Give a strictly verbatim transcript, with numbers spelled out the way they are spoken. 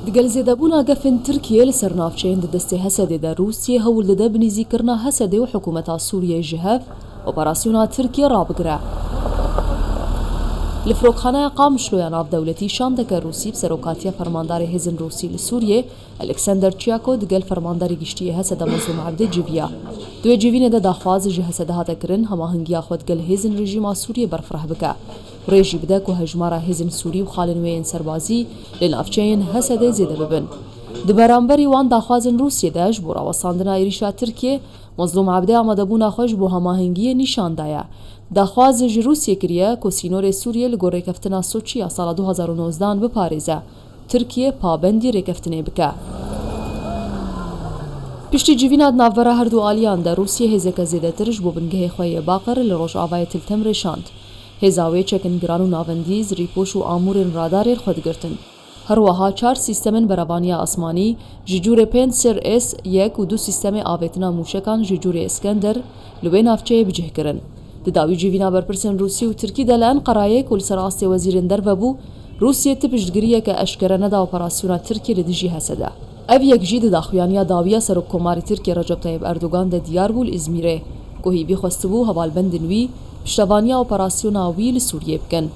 Digel zêdebûna gefên Tirkiyê li ser navçeyên di destê Hesedê de Rûsiyê hewl dide bi nîzîkirina Hesedê û hikûmeta Sûriyeyê ji hev operasyona Tirkiyê rabigire. Li Firokxaneya Qamişlo ya navdewletî şandeke Rûsî bi serokatiya fermandarê hêzên Rûsî li Sûriyê, Alexander Çiyako, digel fermandarê giştî yê Heseda Mezlûm Ebdê civiya. Di wê civînê de daxwaz ji Hesede hate kirin hemahengiya xwe digel hêzên rejîma Sûriyê berfireh bike. Rê jî bide ku hejmara hêzên Sûrî û xalên wê yên serbazî li navçeyên Hesedê zêde bibin. Di beramberî wan daxwazên Rûsiyê de ji bo rawestandina êrîşa Tirkiyê, Mezlûm Ebdê amadebûna xwe ji bo hemahengiyê nîşan daye. Daxwaz ji Rûsiyê kiriye ku sînorê Sûriyê li gor rêkeftina Soçî ya sala du hazar û nozdehan biparêze. Tirkiye pabendî rêkeftinê bike. Piştî civîna di navbera her du aliyan de Rûsiyê hêzeke zêdetir ji bo bingehê xwe yê baqir li rojavayê Til Temrê şand. Hêza wê çekên giran û navendî, zirîpoş û amûrên radarê li xwe digirtin. Her wiha çar sîstemên berevaniya asmanî ji cûrê pênc ser S yek û du sîstemê avêtina mûşekan ji cûrê Iskender li wê navçeyê bi cih kirin. Di dawî civîna berpirsên Rûsî û Tirkî de li Enqerayê ku li ser astê wezîrên derve bû, Rûsiyê ti piştgiriyeke eşkere neda operasyona Tirkiyê li dijî Hesede. Ev yek jî di daxuyaniya dawî ya Serokkomarê Tirkiyê Recep Tayyip Erdogan de diyar bû li Îzmîrê, ku hîvî xwestibû hevalbendên wî piştevaniya operasyona wî li Sûriyê bikin.